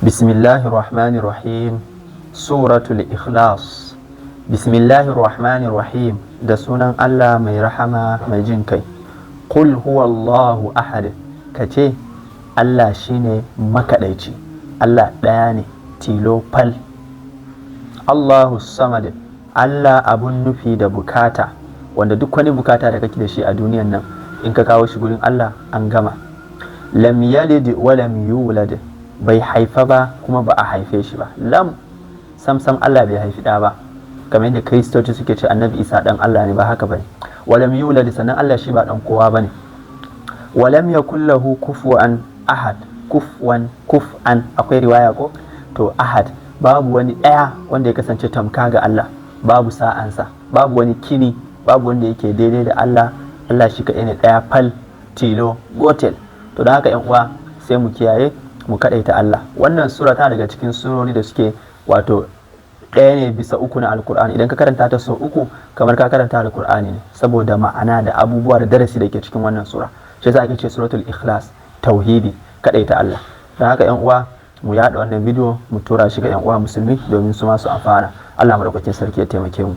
Bismillahir Rahmanir Rahim. Suratul Ikhlas. Bismillahir Rahmanir Rahim. Da sunan Allah mai rahama mai jin kai. Qul huwallahu ahad. Kace Allah shine makaɗaici. Allah ɗaya ne tilo fal. Allahu samad. Allah abun nufi da bukata, wanda duk wani bukata da kake da shi a duniyan nan, in ka kawo shi gurin Allah, an gama. Lam yalid wa lam yulad. Bai haifa ba kuma ba a haife shi ba. Lam, sam sam, Allah bai haifi ɗa ba, kamar yadda Kristoci suke ce Annabi Isa dan Allah ne. Ba haka bane. Wa lam yulad, sannan Allah shi ba dan kowa bane. Wa lam yakul lahu kufuwan ahad. Kufuwan, kuf'an, akwai riwaya ko? To, ahad, babu wani ɗaya wanda ya kasance tamka ga Allah, babu sa'ansa, babu wani kini, babu wanda yake daidai da Allah. Allah shi kaɗai ne ɗaya fal tilo gotel. To, don haka 'yan uwa, sai mu kiyaye mu kaɗaita Allah. Wannan sura tana daga cikin surori da suke wato 1 ne bisa 3 na Alkur'ani. Idan ka karanta ta sau uku, kamar ka karanta Alkur'ani ne, saboda ma'ana da abubuwa da darasi da ke cikin wannan sura. Shi yasa ake ce Suratul Ikhlas, tauhidi, kaɗaita Allah. Don haka 'yan uwa, mu yaɗa wannan bidiyo, mu tura shi ga 'yan uwa Musulmi domin su ma su amfana. Allah madaukakin sarki ya taimake mu.